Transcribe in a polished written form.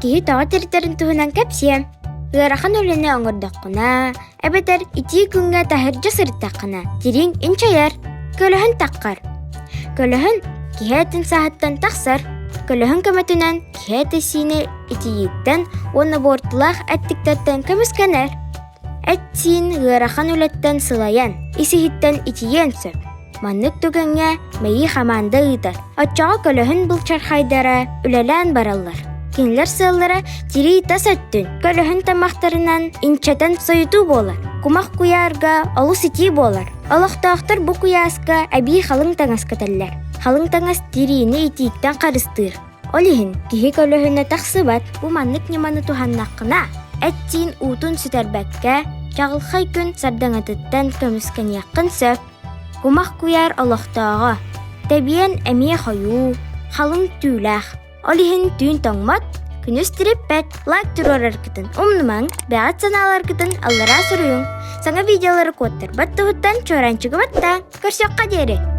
киһи тоҕо тиритэрин туһунан кэпсиэм. Ыарахан үлэни оҥордоххуна, эбэтэр итии күҥҥэ таһырдьа сырыттаххына, тирииҥ инчэйэр, көлөһүн таххар. Көлөһүн киһи этин сааһыттан тахсар. Көлөһүн көмөтүнэн киһи этэ-сиинэ итийииттэн уонна буортулаах эттиктэртэн көмүскэнэр. Эт-сиин ыарахан үлэттэн сылайан, ис-иһиттэн итийиэн сөп. Маннык түгэҥҥэ мэйии хамаанда ыытар. Оччоҕо көлөһүн былчархайдара үлэлээн бараллар. Кинилэр сыаллара тирии тас өттүн, көлөһүн тамахтарынан инчэтэн сойутуу буолар. Кумах куйаарга олус итии буолар. Олохтоохтор бу куйааска эбии халыҥ таҥас кэтэллэр. Халыҥ таҥас тириини итииттэн харыстыыр. Ол иһин киһи көлөһүнэ тахсыбат. Бу маннык ньыманы туһаннаххына, эт-сиин уутун сүтэрбэккэ, чаҕылхай күн сардаҥатыттан көмүскэниэххин сөп. Кумах куйаар олохтооҕо, тэбиэн эмиэ хойуу, халыҥ түүлээх. Ол иһин түүн тоҥмот, күнүс тириппэт. Лайк туруораргытын умнумаҥ, бэҕэт санааларгытын аллараа суруйуҥ. Саҥа видеолары куоттарбат туһуттан чуораанчыгы баттааҥ. Көрсүөххэ диэри!